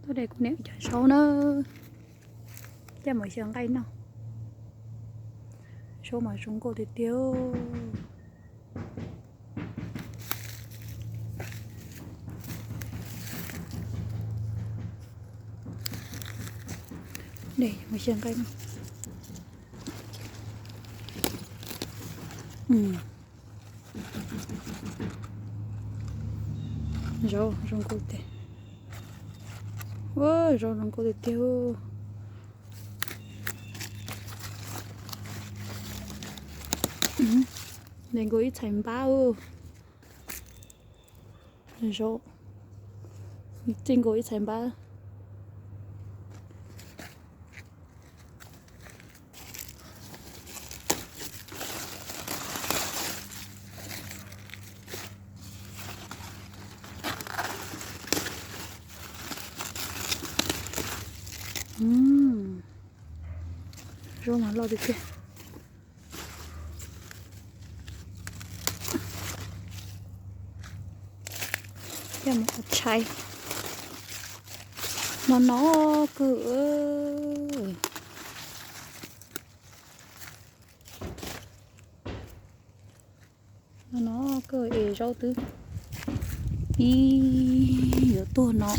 Tuaj de kuv niam cov zaub na, coj mus xyaw nqaij noj. Zaub mas zoo nkauj tiag tiag. De mus xyaw nqaij noj. Zaub zoo nkauj tiag. Zaub zoo nkauj tiag tiag. De nkaus ib txhais npab. Zaub, txij nkaus ib txhais npab. Zaub mas loj tiag tiag. Coj mus ua tshais. No no kawg. No no kawg es zaub twb ib yuav tuag no.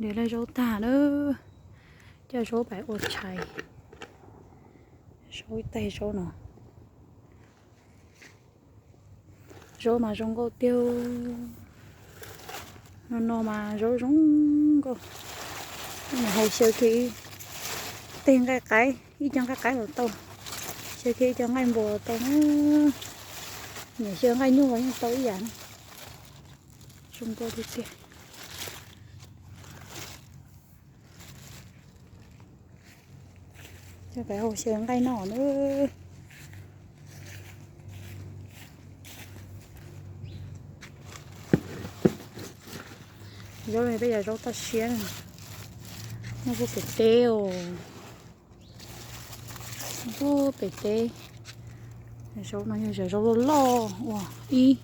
Liam laj zaub tag na, coj zaub pais ua tshais. Zaub ib tag zaub no. Zaub mas zoo nkauj tiag. No no mas zaub zoo nkauj. Hau xyaw kiag tej nqaij qaib, ib co nqaij qaib los tau, xyaw kiag ib co nqaij npua los tau na. Niam xyaw nqaij nyuj los yeej tau ib yam. Zoo nkauj tiag tiag. Coj pais hau xyaw nqaij noj na. Zaub no peb yog zaub toj siab, nyob puag pem teb os. Puag pem teb. Zaub no yog zaub loj loj uas ib,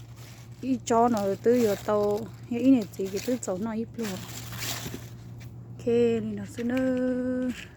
ib tsob no twb yuav tau, yog ib niam txiv ces twb txaus noj ib pluag. Ok, li no xwb nawb.